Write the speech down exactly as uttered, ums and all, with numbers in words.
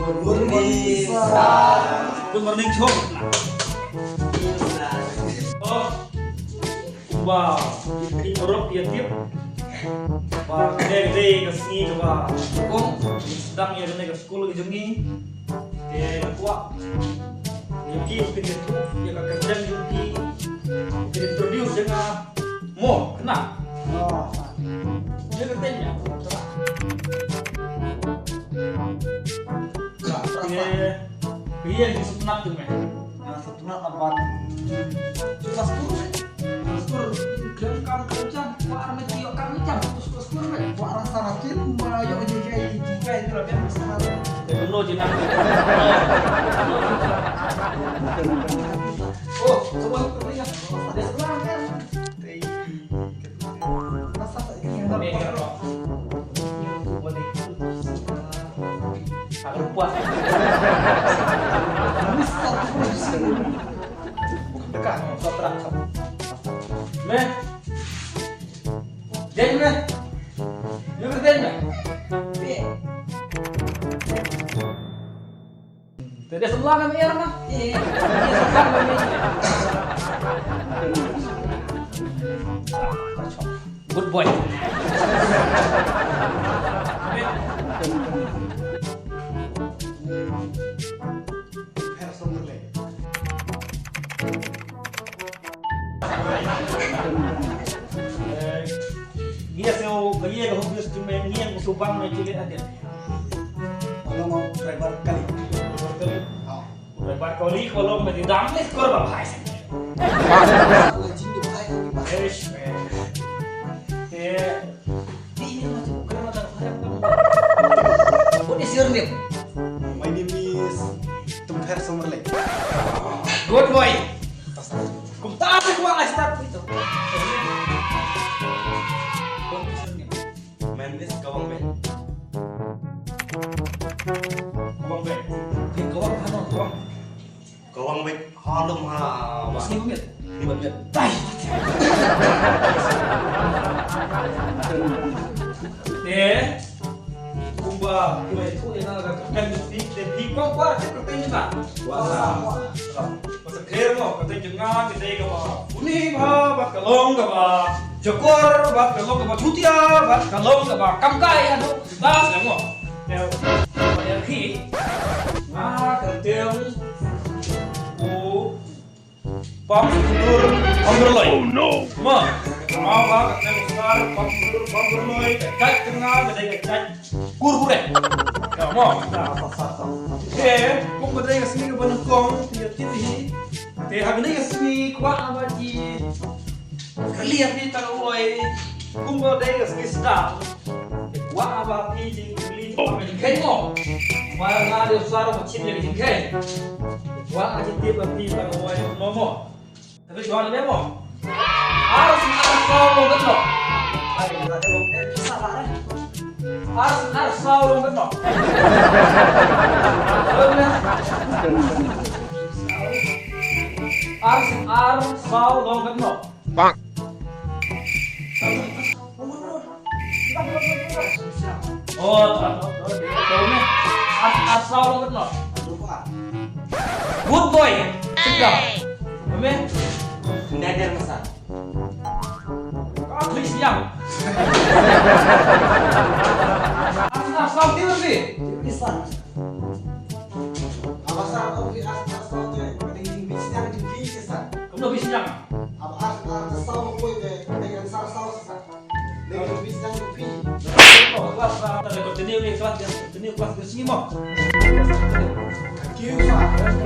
Good morning, sir. Good morning, Chok. Oh, kumba phi paralok phi ïa tip ba kane ka dei ka sngi kaba nyngkong sdang ïa kane ka skul ka jong ngi. Te nga kwah ïa phi, phin ïathuh ïa ka kyrteng jong phi, phin introduce ïa nga. Mo, kena. Oh. Ïa kyrteng ïa. Ïa, ïa, ïa, sngewtynnat tu me. Ah, sngewtynnat namar. Sngewtynnat tu me. Sngewtynnat tu. Khlem kam khlem jam. Ba ar me ti ïoh kam me jam. Sngewtynnat tu me. Ba ar sa na kin ba ïoh ji kai ji kai tu la biang sa. Te kumno ji na. Oh, semua tu ni. Ada sebelah kan. Te da semla ka mer ma. Ïa, ïa, semla ka mer. Good boy. Ngi ïa sngewbha ïa ka hobby jong me, ngi ïa sngewbha me chili adet. Ka long driver kali. Driver kali. Ha. Driver kali ka long me, dang leh kor ba bhai. Eish, man. Eh. What is your name? My name is Tumpher Sumrlei. Good boy. Kumta sa kwah ai start ito. What is your name? My name is Kawang Ben. Kawang Ben. Eh, Kawang, ano, Kawang? Kawang Ben, halom ha, wa. Sini miet. Sini miet. Tai. Eh, kumba, kumba itu ina ga kan di, di, di, kumba, kumba, kumba, kumba. Wah. Pasal clear mo, kata jong nga, kita ga ba. Uni ba, ba ka long ga ba. Jakor, ba ka long ga ba. Chutia, ba ka long ga ba. Kam kai, ano. Bas, ya mo. Ya, ya, ki. Nga kyrteng u Pam Sudur Pamberloi. Oh no. Ma, ma ba kyrteng u Sar Pam Sudur Pamberloi, ka jait ka nga ka dei ka jait Kurkure. Ya, mo. Te, kum ba dei ka sngi kaba nyngkong, te ïa tip hi. Te ha kane ka sngi kwah ba ki kylli ïa phi tang wei. Kumba dei ka sngi sdang. Kwah ba phi jingkylli. Oh. Ba jingkheiñ mo. Ba nga dei u Sar ba chim ïa ka jingkheiñ. Kwah ba jingtip ba phi tang wei mo mo. Tapi jual ni mo. Ar sing ar saw long kat mo. Ai, nga dei long, eh, sa ba, eh. Ar sing ar saw long kat mo. Ar sing ar saw long kat mo. Bang. Oh, tu, tu, tu, tu, tu, ni. Ar, ar saw long kat mo. Good boy. Sedap. Ame. Nda dia masa. Kau tulis yang. Ar, ar saw tiur ni. Tiur ni san. Aba sa ko ki as as ko te ka ding ding bis yang ding bis sa. Kumno bis yang? Aba as as sa ko ko te ka ding sa sa sa. Ding ding bis yang ding bi. Kelas, ah, kita continue ni, kelas dia, continue kelas dia sini mo. Thank you, sir.